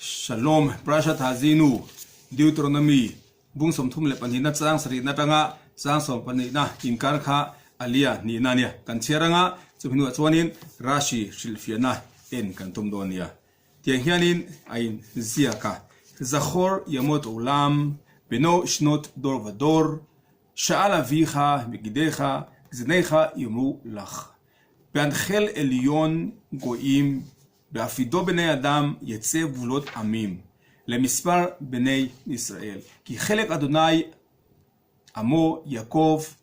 Shalom Prasha Thazinu Deuteronomy bung 32na chang sarihna atanga chang sawmpahnihna inkar kha Aliyah nihna ania kan chhiar anga chumi hnuah chuanin Rashi hrilhfiahna en kan tum dawn nia. Tiang hianin a in ziak a, Zachor Yamot Olam Beno Shnot Dor Vador Sha'al Avicha Megidecha Gzinecha Yomru Lach Beanchel Elyon Goyim Beafido Bnei Adam Yetze Gvulot Amim Lemispar Bnei Israel Ki Chelek Adonai Amo Yaakov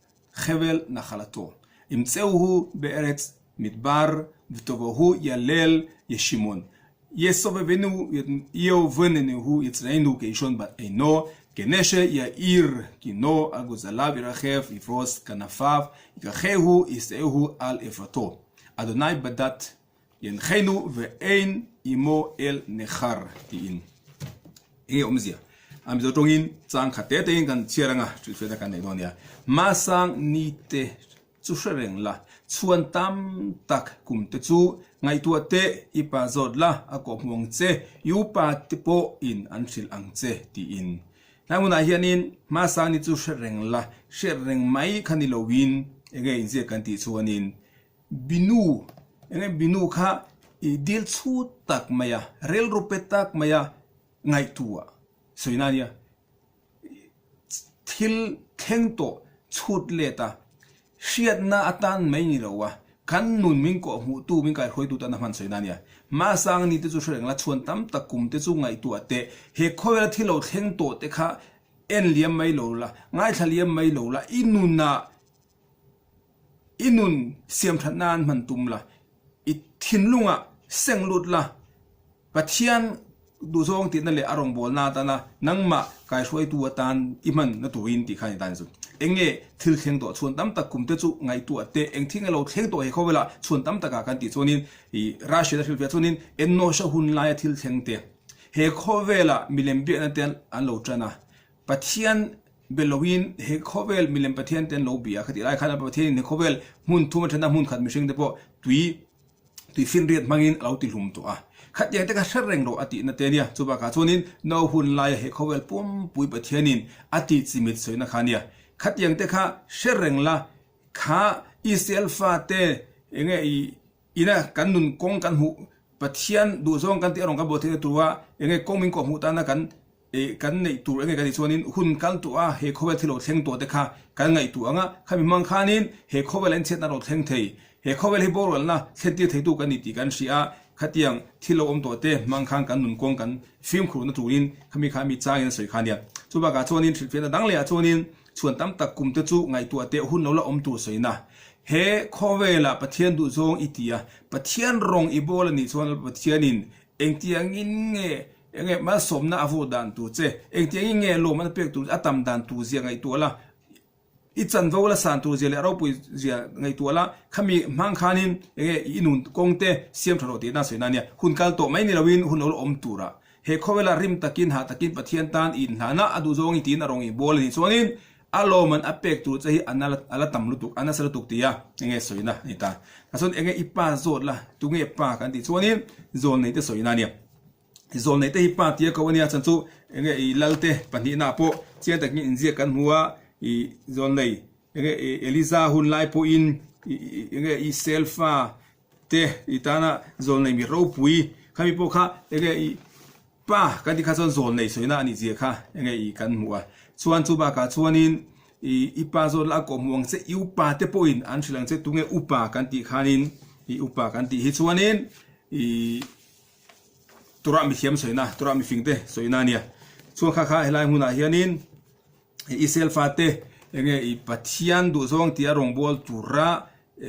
Hevel Nachalato Yimtzeuhu Be'eretz Midbar V'tovohu Yalel Yeshimon Yesovevenu Yeovenenu Yitzreinu Keishon Ba'eino Keneshe Yair Kino Al Gozalav Yirachev Yifros Kanafav Yikachehu Yisehu Al Efrato Adonai Badat Yanchenu Ve'ein Imo El Nechar tiin enge awmzia a Mizo tawngin chang khat te tein kan chhiar anga hrilhfiahna kan nei dawn nia. Hmasang ni te chu hre reng la, chhuan tam tak kum te chu ngaihtuah teh i pa zawt la a kawhhmuh ang che, i upa te pawh in an hrilh ang che tiin. Hlai hmunah hianin hmasang ni chu hre reng la, hriat reng mai kha ni loin enge inziak kan tih chuanin Binu, enge Binu kha i dil chhut tak mai a, rilru pe tak mai a ngaihtuah sawina a nia. Thil thleng tawh chhut let a, hriatna atan mai ni lo a, kan nun min kawh hmuhtu, min kaihruaitu tan a hman sawina a nia. Hmasang ni te chu hre reng la, chhuan tam tak kum te chu ngaihtuah teh, he khawvela thil lo thleng tawh te kha en liam mai lo la, ngaithla liam mai lo la, i nunah I nun siam that nan hman tum la, i thinlungah seng lut la, Pathian duhzawng tihna leh a rawngbawlna atana nangmah kaihruaitu atan i hman na turin tih kha a ni ta ni chu. Eng nge thil thleng tawh chhuan tam tak kum te chu ngaihtuah teh, eng thil nge lo thleng tawh he khawvelah chhuan tam takah kan tih chuanin i Russia-a hrilh fiah chuanin Enosha hun laia thil thleng te, he khawvelah milem biakna te an lo tan a, Pathian be loin he khawvel milem Pathian te an lo bia khatih lai khan Pathian in he khawvel hmun thum atana hmun khat mihring te pawh tui tui finriat hmangin a lo ti hlum tawh a. Khatiang te kha hre reng rawh a tihna te ania. Chu bakah chuanin no hun laia he khawvel pumpui Pathian in a tih chimit sawina kha ania. Khatiang te kha hre reng la kha Israel fate enge i Ina kan nun kawng kan hmuh Pathian duhzawng kan tih a rawn kan buai theihna tura enge kawng min kawhhmuh tana kan kan neih tur enge kan tih chuanin hun kal tawh a he khawvel thil lo thleng tawh te kha kan ngaihtuah ang a, khami hmang khanin he khawvel a inchhiatna ro thleng thei, he khawvel hi boralna thlentir theitu kan ni tih kan hria a, khatiang thil lo awm tawh te hmang khan kan nun kawng kan fimkhurna turin khami kha mi changin a sawi kha ania. Chubakah chuanin hrilhfiahna dang lehah chuanin Chhuan tam tak kum te chu ngaihtuah teh hun lo la awm tur sawina. He khawvelah Pathian duhzawng i ti a, Pathian rawng i bawl a nih chuan Pathianin engtiangin nge enge malsawmna a vur dan tur che, engtiangin nge lawmna pek tur a tam dan tur zia ngaihtuah la, i chanvo la san tur zia leh a ropui zia ngaihtuah la, khami hmang khanin enge i nun kawng te siam tha rawh tihna sawina a nia. Hun kal tawh mai ni loin hun lo la awm turah He khawvela rim takin hah takin Pathian tan i inhlana a duhzawng i tiin a rawn i bawl a nih chuanin a lawman a pek tur che hi a a la tam lutuk, a nasa lutuk tia enge sawina a ni ta. Tah chuan enge i pa zawt la, tunge pa kan tih chuanin zawlnei te sawina a nia. Zawlnei te hi pa tia ko a nia chhan chu enge i lalte pahnihna pawh chiang takin inziak kan hmu a, i zawlnei enge i Eliza hun lai pawhin enge i Selfa Te i tana zawlnei mi ropui khami pawh kha enge i pa kan tih kha chuan zawlnei sawina a nih zia kha enge i kan hmuh a. Chuan chu bakah chuanin i i pa zawt la a kawhhmuh ang che i upa te pawhin an hrilh ang che tunge upa kan tih khanin i upa kan tih hi chuanin i Torah mithiam sawina Torah mifing te sawina a nia. Chuan kha kha helai hmunah hianin Israel fate enge i Pathian duhzawng tia rawngbâwl tura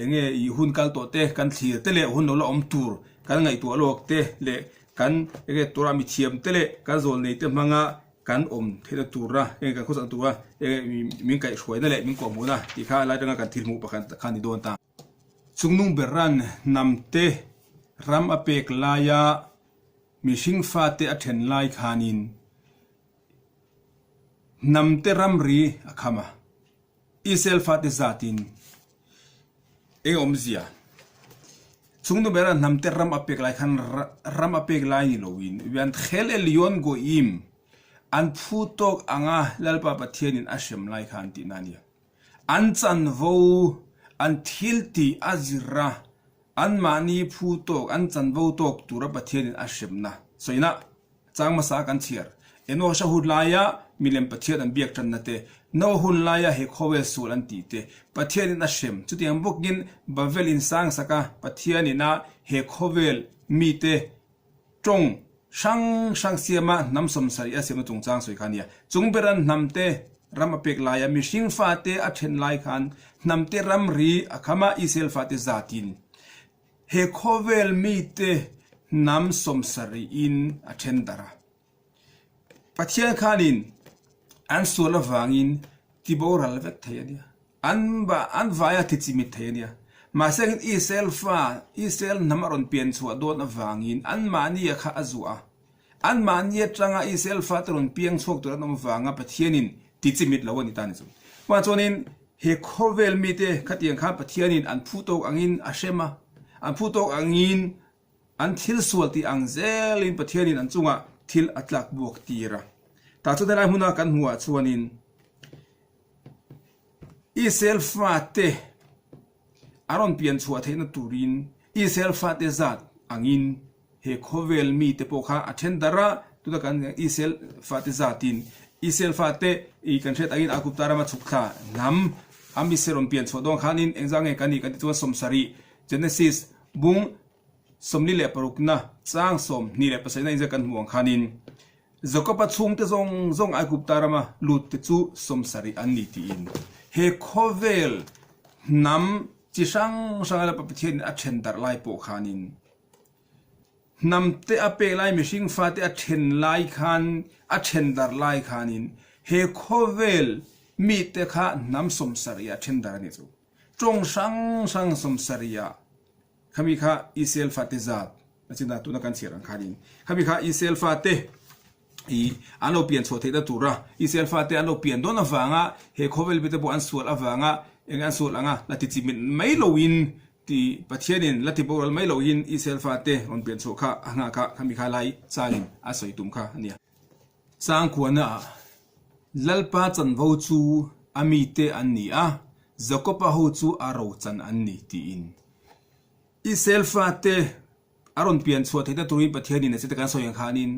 enge i hun kal tawh te kan thlir te leh hun lo la awm tur kan ngaihtuah lawk te leh kan enge tura mithiam te leh kan zawlnei te hmanga kan awm theihna tura enge kan khawsak tura enge min kaihhruaina leh min kawhhmuhna tih kha lai atanga kan thil hmuh pakhat kha a ni dawn ta. Chungnung berra'n hnamte ram a pek laia mihring fate a then lai khanin Hnamte ramri a kham a, Israel fate zatin eng awmzia? Chungnu bera hnamte ram a pek lai khan ram a pek lai ni loin Vianthel Elyon Goyim an phu tawk anga Lalpa Pathianin a hrem lai khan tihna a ni. An chanvo, an thiltih a zir a, anmahni phu tawk, an chanvo tawk tura Pathianin a hremna sawina chang hmasa kan chhiar. Enosha hun laia milem Pathian an biak tanna te, Noa hun laia he khawvel sual an tih te, Pathianin a hrem. Chutiang bawkin Bavel in sang saka Pathianin a he khawvel mite tawng hrang hrang siama hnam sawmsarih a siamna chungchang sawi kha a nia. Chung beran hnamte ram a pek laia mihring fate a then lai khan hnamte ramri a kham a, Israel fate zatin he khawvel mite hnam sawmsarihin a then darh a. Pathian khanin an sual avangin tiboral vek thei a nia. An an vaia ti chimit thei a nia. Mahse angin Israel fa, Israel hnam a rawn pian chhuah dawn avangin anmahnia kha a zuah a. Anmahni atanga Israel fate rawn piang chhuak tur an awm avanga Pathianin ti chimit lo a ni ta ni chu. Chuvang chuanin he khawvel mite khatiang khan Pathianin an phu tawk angin a hrem a, an phu tawk angin an thil sual tih ang zelin Pathianin an chungah thil a tlak buak tir a. Tah chuan helai hmuna kan hmuhah chuanin Israel fate a rawn pian chhuah theihna turin Israel fate zat angin he khawvel mite pawh kha a then darh a, tuna kan Israel fate zatin Israel fate i kan hriat angin Aigupta rama chhuk thla hnam a mise rawn pian chhuah dawn khanin engzah nge kan nih kan tih chuan 70 Genesis bung 46na chang 27na inziak kan hmuh ang khanin Jakob-a chhungte zawng zawng Aigupta rama lutte chu 70 an ni tiin he khawvel hnam chi hrang hranga Lalpa Pathianin a then darh lai pawh khanin hnamte a pek lai mihring fate a then lai khan a then darh lai khanin he khawvel mite kha hnam 70 ah a then darh a ni chu. Tawng hrang hrang 70 ah Khami kha Israel fate zat a chin a, tuna kan chhiar ang khanin khami kha Israel fate i an lo pian chhuah theihna tura Israel fate an lo pian dawn avanga he khawvel mite pawh an sual avanga eng an sual anga la ti chimit mai loin ti Pathianin la ti boral mai loin Israel fate rawn pian chhuah kha a nghah kha khami kha lai changin a sawi tum kha a nia. Changkuana ah Lalpa chanvo chu a mite an ni a, Jakob-a ho chu a rochan an ni tiin. Israel fate a rawn pian chhuah theihna turin Pathianin a chete kan sawi ang khanin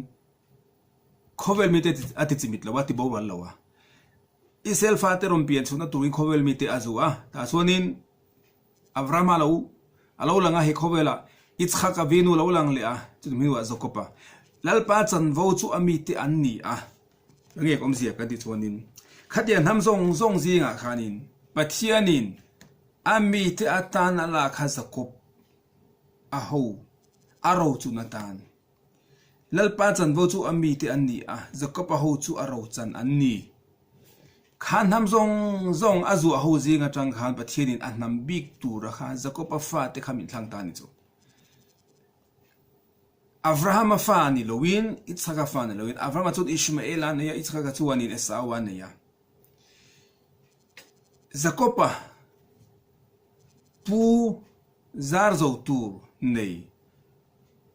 khawvel mite a ti chimit lo a, ti boral lo a. Israel fate rawn pian chhuahna turin khawvel mite a zu a, tah chuanin Abrahama lo a lo lang a, he khawvelah Yitzhak-a vinu a lo lang leh a, chumi hnuah Jakob-a. Lalpa chanvo chu a mite an ni a, enge ka awmzia kan tih chuanin khatiang hnam zawng zawng zingah khanin Pathianin a mite atan a lak kha Jakob a ho a rochun atan. Lalpa chanvo chu a mite an ni a, Jakob-a ho chu a rochan an ni. Kha hnam zawng zawng a zuah ho zing atang khan Pathianin a hnam bik tura kha Jakob-a fate kha min thlang ta a ni chu. Abraham-a fa ni loin, Yitzhak-a fa ni loin, Abraham-a chuan Ishmael-a a nei a, Yitzhak-a chuanin Esau-a a nei a. Jakob-a pu zar zo tur nei,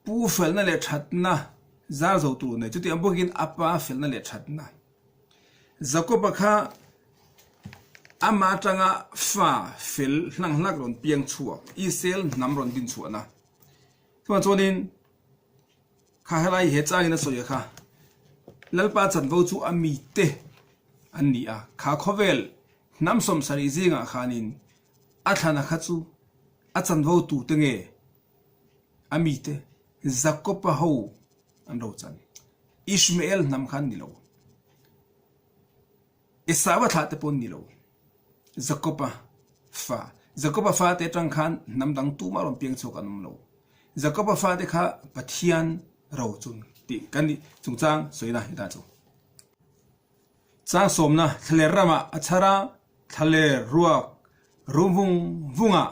pu felna leh thatna zar zo tur nei, chutiang bawkin a pa felna leh thatna. Jakob-a kha amah atanga fa fel hlang hlak rawn piang chhuak, Israel hnam rawn din chhuahna. Chuvang chuanin kha helai he changin a sawi a kha, Lalpa chanvo chu a mite an ni a, kha khawvel hnam 70 zingah khanin a thlana kha chu a chanvo tute nge a mite Jakob-a ho an ro chan. Ishmael hnam kha an ni lo. Esau-a thlah te pawh an ni lo. Jakob-a fa. Jakob-a fate atang khan hnam dang tumah rawn piang chhuak an awm lo. Jakob-a fate kha Pathian ro chun tih kan nih chungchang sawina hi ta chu. Chang sawmna thlaler ramah a chhar a, thlaler ruak rum vung vungah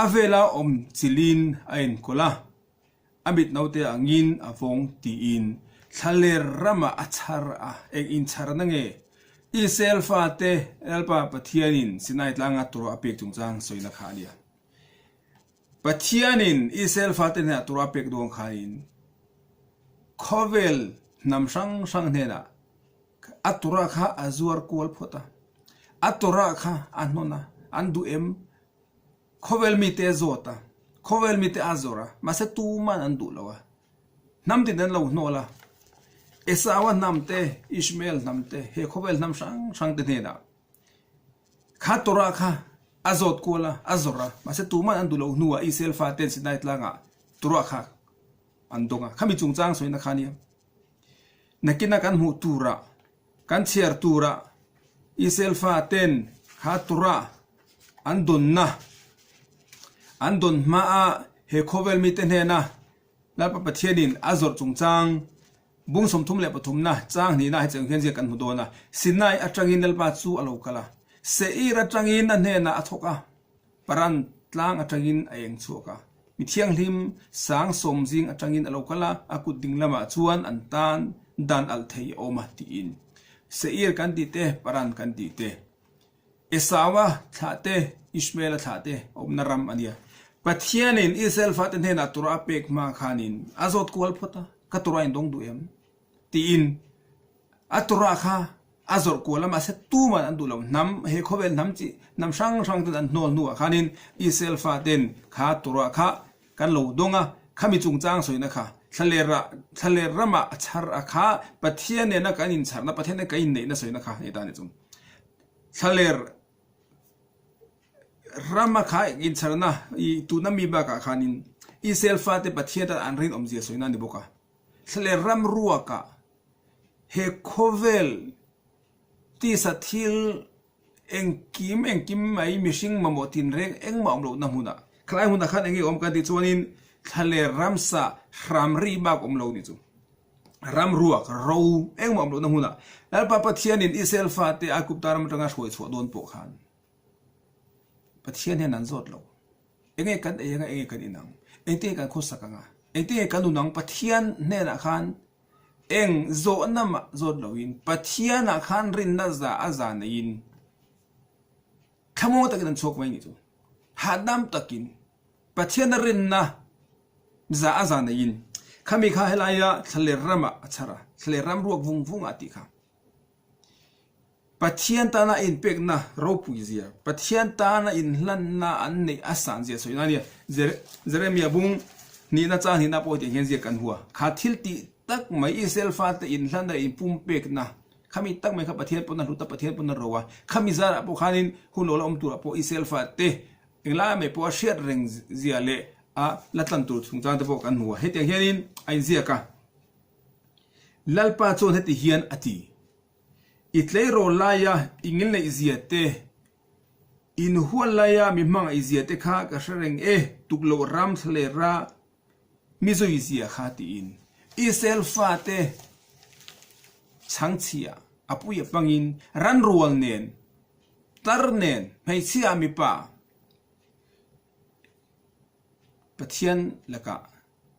a vela awm chilin a enkawl a. A mit naute angin a vawng tiin thlaler ramah a chhar a, eng inchharna nge? Israel fate Lalpa Pathianin Sinai tlanga Torah a pek chungchang sawina kha a nia. Pathianin Israel fate hnenah Torah a pek dawn khanin khawvel hnam hrang hrang hnenah a Torah kha a zuar kual phawt a, a Torah kha a hnawn a, an duh em? Khawvel mite a zawt a, khawvel mite a zawrh a, mahse tuman an duh lo a, hnam tin an lo hnawl a, Esau-a hnam te, Ishmael hnam te, he khawvel hnam hrang hrang te hnenah Kha Torah kha a zawt kual a, a zawrh a, mahse tuman an duh loh hnuah Israel faten Sinai tlangah Torah kha an dawng a. Khami chungchang sawina kha nia. Nakina kan hmuh turah, kan chhiar turah Israel faten kha Torah an dawnna, an dawn hmaa he khawvel mite hnena Lalpa Pathianin a zawrh chungchang Bung 33 na chang hnihna hetiang hian ziak kan hmu dawn a, Sinai atangin Lalpa chu a lo kal a, Seir atangin a hnenah a thawk a, Paran tlang atangin a eng chhuak a, mi thianghlim sang sawm zing atangin a lo kal a, a kut ding lamah chuan an tan dan alh thei a awm a tiin. Seir kan tih te, Paran kan tih te. Esaua thlah te, Ishmaela thlah te awmna ram a nia. Pathianin Israel fate hnenah Torah a pek hma khanin a zawt kual phawt a, Ka Torah in dawng duh em? tiin a Torah kha a zawrh kual a, mahse tuman an duh lo. Hnam, he khawvel hnam chi, hnam hrang hrang ten an hnawl hnuah khanin Israel faten kha Torah kha kan lo dawng a, khami chungchang sawina kha thlaler ah, thlaler ramah a chhar a kha Pathian nena kan inchharna, Pathian nena kan inneihna sawina kha hei ta ni chu. Thlaler rama kha inchharna i tuna mi bakah khanin Israel fate Pathian tan an rinawmzia sawina a ni bawk a. Thlaler ram ruakah he khawvel tisa thil engkim engkim mai mihring mamawh tinreng engmah awm lohna hmunah khalai hmunah khan enge awm kan tih chuanin thlaler ramsa hram ri bak awm lo ni chu. Ram ruak ro engmah awm lohna hmunah Lalpa Pathianin Israel fate Aigupta ram atanga hruai chhuah dawn pawh khan Pathian hian an zawt lo. Enge kan ei anga enge kan in ang? Engtinge kan khawsak anga? Engtinge kan nun ang? Pathian hnenah khan eng zawhna mah zawt loin Pathianah khan rinna za a za neiin thlamuang takin an chhuak mai ni chu. Hahdam takin Pathiana rinna za a za neiin khami kha helaia thlaler ramah a chhar a, thlaler ram ruak vung vung ah tih kha. Pathian tana a inpekna ropui zia, Pathian tana inhlanna an neih a san zia sawi na a nia. Jeremia bung hnihna chang hnihna pawh hetiang hian ziak kan hua. Kha thil tih tak mai Israel fate inhlanna leh inpumpekna khami tak mai kha Pathian pawn a hlut a, Pathian pawn a ro a. Khami zarah pawh khanin hun lo la awm turah pawh Israel fate Englai mai pawh a hriat reng zia leh a la tlan tur chungchang te pawh kan hmu a, hetiang hianin a inziak a, Lalpa chuan heti hian a ti, I tleirawl laia i ngilneih zia te, in hual laia mi hmangaih zia te kha ka hre reng e, tukloh ram thlalera mi zui zia kha tiin Israel fate chhangchhia a pui a pangin ranrual nen Tar nen hmeichhia mipa Pathian lakah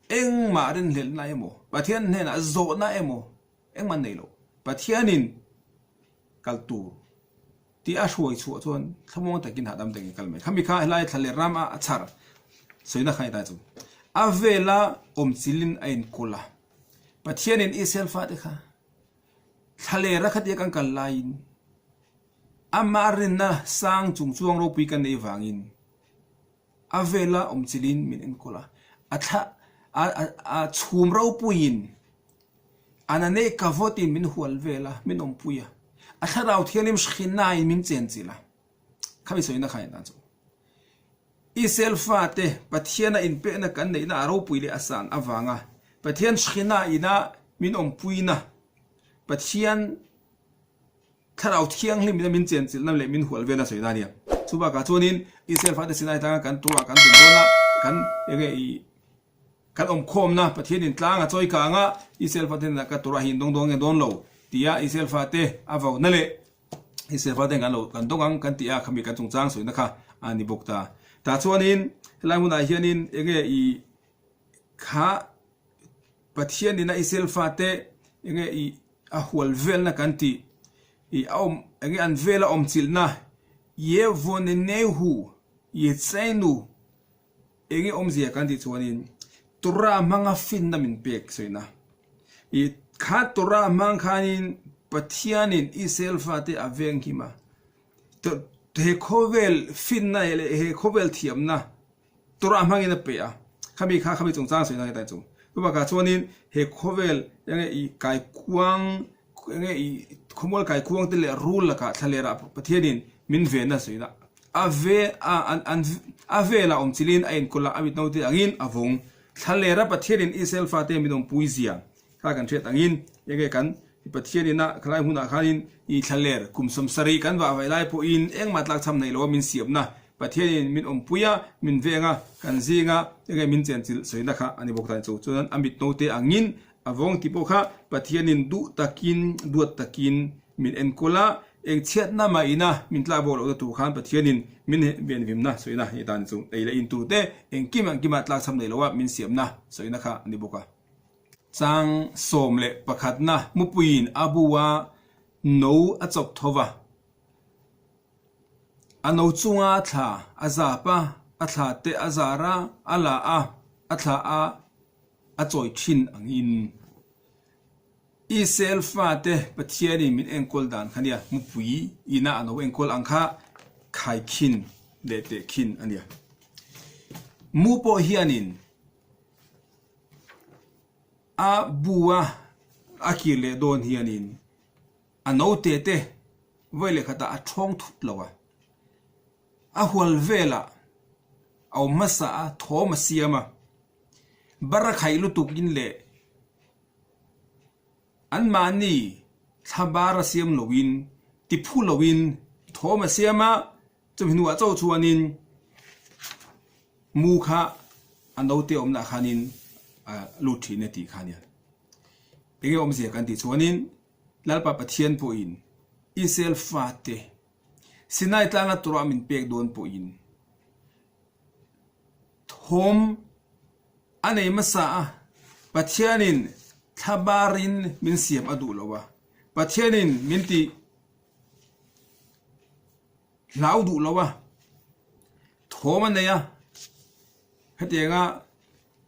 engmah rinhlelhna emaw, Pathian hnenah zawhna emaw engmah an nei lo. Pathianin kal tur tih a hruai chhuah chuan thlamuang takin hahdam takin kal mai. Khami kha helai thla leh rama a chhar sawina kha ni ta chu. A vela awmchilhin a inkawl a. Pathianin Israel fate kha Thlalera khatia kan kal laiin amah rinna sang chung chuang ropui kan neih vangin a vela awmchilhin min enkawl a, a thla a chhum ropuiin a na neih ka vawtin min hual vel a, min awmpui a, a thlarau thianghlim hrinnain min chenchilh a, khami sawina kha en dan chu. Israel fate Pathiana inpekna kan neihna a ropui leh a san avanga Pathian hrinna ina min awmpuina, Pathian Thlarau Thianghlim ina min chenchilhna leh min hual velna sawi na a nia. Chu bakah chuanin Israel fate Sinai tlanga kan Torah kan dun dawn a, kan enge i kan awmkhawmna Pathianin tlang a chawi kang a, Israel fate hnenah ka Torah hi in dawng dawn nge dawn lo tia Israel fate a vauna leh Israel fate kan lo kan dawng ang kan tih a khami kan chungchang sawina kha a ni bawk ta. Tah chuanin helai hunah hianin enge i kha Pathianin a Israel fate enge i a hual velna kan tih i a awm enge an vela awm chilhna Yevonenehu Yetsainu. Enge awmzia kan tih chuanin Torah hmanga finna min pek sawina. I kha Torah hmang khanin Pathianin Israel fate a venghim a. He khawvel finna leh he khawvel thiamna Torah hmangin a pe a. Khami kha khami chungchang sawina hetah chu. Chubakah chuanin he khawvel enge i kaikuang enge i khawmual kaikuang te leh rul lakah thlalerah Pathianin min venna sawina a ve a an an a velah awm chilin a enkawl a, a mit naute angin a vawng. Thlalera Pathianin Israel fate min awmpui zia kha kan hriat angin enge kan Pathianin a khalai hmunah khanin i thlaler kum 70 kan vah vaih lai pawhin engmah tlakchham neih loa min siamna Pathianin min awmpui a, min veng a, kan zinga enge min chenchilh sawina kha a ni bawk ta ni chu. Chuan a mit naute angin A vawng ti pawh kha Pathianin duh takin, duat takin min enkawl a, eng chhiatna mah ina min tlak bawk lohna tur khan Pathianin min venvimna sawina hi tan chu ei leh in turte engkim engkimah tlakchham nei loa min siamna sawina kha a ni bawk a. Chang 11 na mupuiin a bu a no a chawp tho va, a no chunga thla a zap a, a thla te a zar a, a la a, a thla a. a chawi thin angin Israel fate Pathianin min enkawl dan kha nia, mupui ina a lo enkawl ang kha khaikhin leh tehkhin a nia. Mu pawh hianin a bu a a kir leh dawn hianin a note te vawi leh khatah a thawng thut lo a, a hual velah a awm hmasa a, thawm a siam a. Bar a khaih lutuk in leh anmahni thla bar a siam lo in ti phu lo in thawm a siam a, chumi hnuah chauh chuanin mu kha a naute awmna ah khanin a lut thin a tih kha ania. Enge awmzia kan tih chuanin Lalpa Pathian pawhin Israel fate Sinai tlanga Torah min pek dawn pawhin Thawm a nei hmasa a, Pathianin thlabarin min siam a duh lo a, Pathianin min ti hlau duh lo a, thawm a nei a, hetianga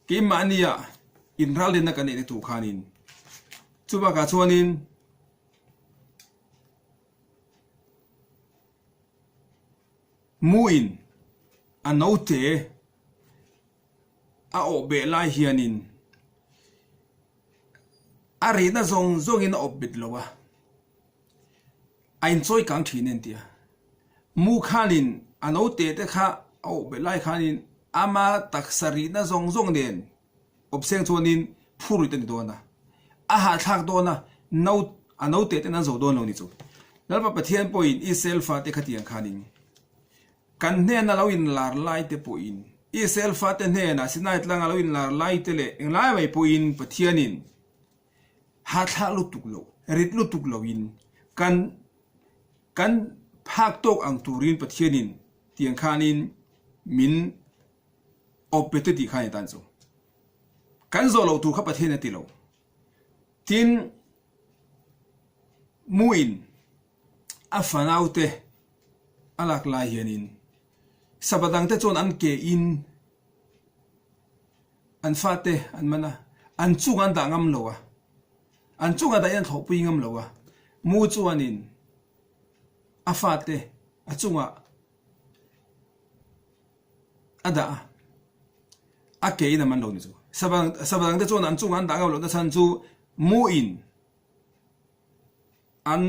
keimahnia inralrinna kan neihna tur khanin chubakah chuanin Muin a naute a awh beh lai hianin a rihna zawng zawngin a awp bet lo a, a inchawi kang thin en tia. Mu khanin a naute te kha a awh beh lai khanin ama taksa rihna zawng zawng nen awp seng chuanin phurrit a ni dawn a, a hahthlak dawn a, no a naute ten an zo dawn lo ni chu. Lalpa Pathian pawhin Israel fate khatiang khanin kan hnena lo inlar lai te pawhin Israel fate hnena Sinai tlanga lo inlar lai te leh englai mai pawhin Pathianin hahthlak lutuk lo, rit lutuk loin kan kan phak tawk ang turin Pathianin tiang khanin min awp pe te tih kha a ni tan chu. Kan zawh loh tur kha Pathian a ti lo. Tin, Muin a fanaute a lak lai hianin sava dangte chuan an ke in an fate an man a, an chungah an dah ngam lo a, an chungah dahin an thlawhpui ngam lo a, Mu chuanin a fate a chungah a dah a, a ke in a man lo ni chu. Sava sava dangte chuan an chungah an dah ngam lohna chhan chu mu in an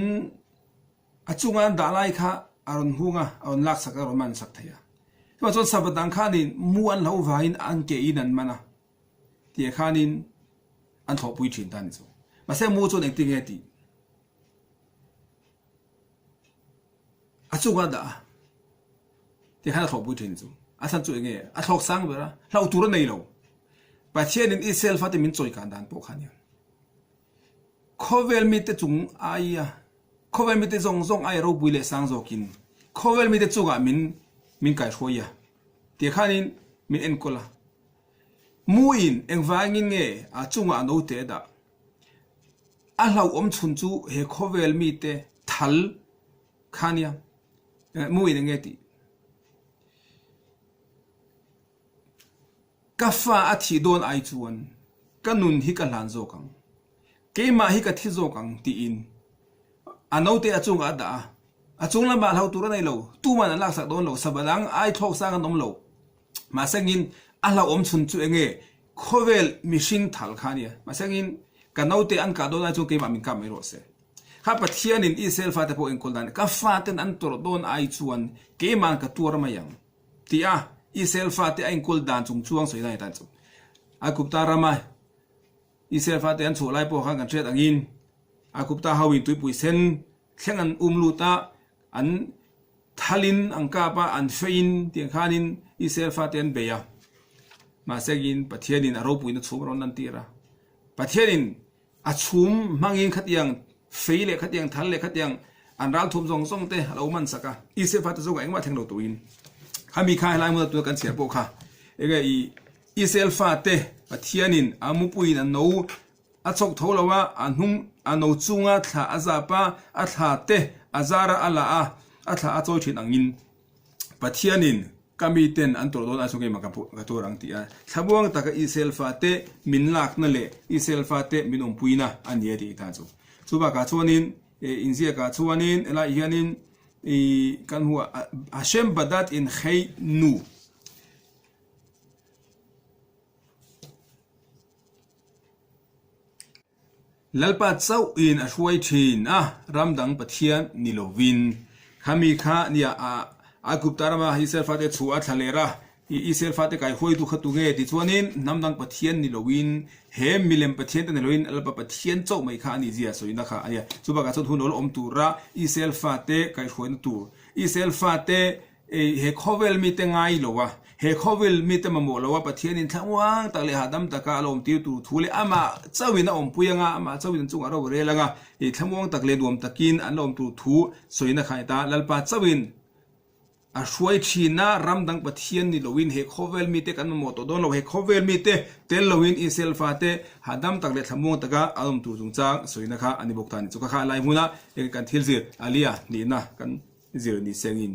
a chunga an dah lai kha a rawn hung a, a rawn lak sak a, a rawn man sak thei a. Chuvang chuan sava dang khanin mu an hlo vangin an ke in an man a, tih khanin an thlawhpui thin ta ni chu. Mahse mu chuan engtin nge tih? A chungah a dah a, tikhan a thlawhpui thin chu. A chhan chu enge? A thlawk sang ber a, hlauh tur a nei lo. Pathianin Israel fate min chawi kan dan pawh kha nia. Khawvel mite chung aia, khawvel mite zawng zawng aia ropui leh sang zawkin khawvel mite chungah min min kaihruai a, tikhanin min enkawl a. Muin engvangin nge a chungah a naute a dah? A hlauhawm chhun chu he khawvel mite thal kha nia. Mu in enge tih? Ka fa a thih dawn ai chuan ka nun hi ka hlan zawk ang, keimah hi ka thi zawk ang tiin a naute a chungah a dah a, a chung lamah hlau tur a nei lo, tuman an laksak dawn lo, sava dang ai thlawk sang an awm lo. Mahsengin a hlauhawm chhun chu enge khawvel mihring thal kha a nia, mahsengin ka naute an kah dawn ai chuan keimah min kap mai rawh se. Kha Pathianin Israel fate pawh enkawl dan, ka faten an tawrh dawn ai chuan keima'n ka tuar mai ang. Ti a, Israel fate a inkawl dan chung chuang sawi dan tan chu. Aigupta rama Israel fate an chhuah lai pawh khan kan hriat angin Aigupta ho in tuipui sen thleng an um lut a, an thalin an kap a, an feiin tiang khanin Israel fate an bei a. Mahse in Pathianin a ropuina chhum a rawn lantir a. Pathianin A chhum hmangin khatiang fei leh khatiang thal leh khatiang an ral thum zawng zawng te a lo man sak a, Israel fate zawngah engmah thleng lo turin khami kha helai hmuna tuna kan chhiar pawh kha enge i Israel fate Pathianin a mupuiin a no a chawk tho lo a, a hnung a no chunga thla a zap a, a thla te a zar a a la a, a thla a chawi thin angin Pathianin ka miten an tawrh dawn ai chuan keimah ka tuar ang tih a, thlamuang taka Israel fate min lakna leh Israel fate min awmpuina a ni a tih ta chu. Chu bakah chuanin inziakah chuanin helaiah hianin kan hmu a, Hashem Badat in Khei Nu. Lalpa chauhin a hruai thin a, ram dang Pathian ni lovin. Khami kha nia a Aigupta rama Israel fate chhuah a thla ler a, Israel fate kai hruaitu kha tu nge ti chuanin hnam dang Pathian ni lovin he milem Pathian te ni lovin Lalpa Pathian chauh mai kha a nih zia sawina kha a nia. Chubakah chuan hun lo awm tura Israel fate kaihhruaina tur Israel fate Ei, he khawvel mite ngai lo a, he khawvel mite mamawh lo a, Pathianin thlamuang tak leh hahdam taka a la awmtir tur thu leh amah chauhin a awmpui anga, amah chauhin an chungah ro a rel anga, ei thlamuang tak leh nuam takin an la awm tur thu sawina kha heta Lalpa chauhin a hruai thin a, ram dang Pathian ni loin he khawvel mite kan mamawh tawh dawn lo, he khawvel mite tel loin Israel fate hahdam tak leh thlamuang taka an awm tur chungchang sawina kha a ni bawk ta a ni. Chu kha kha a lai hmuna kan thil zir Alia nihna kan zir ni sengin.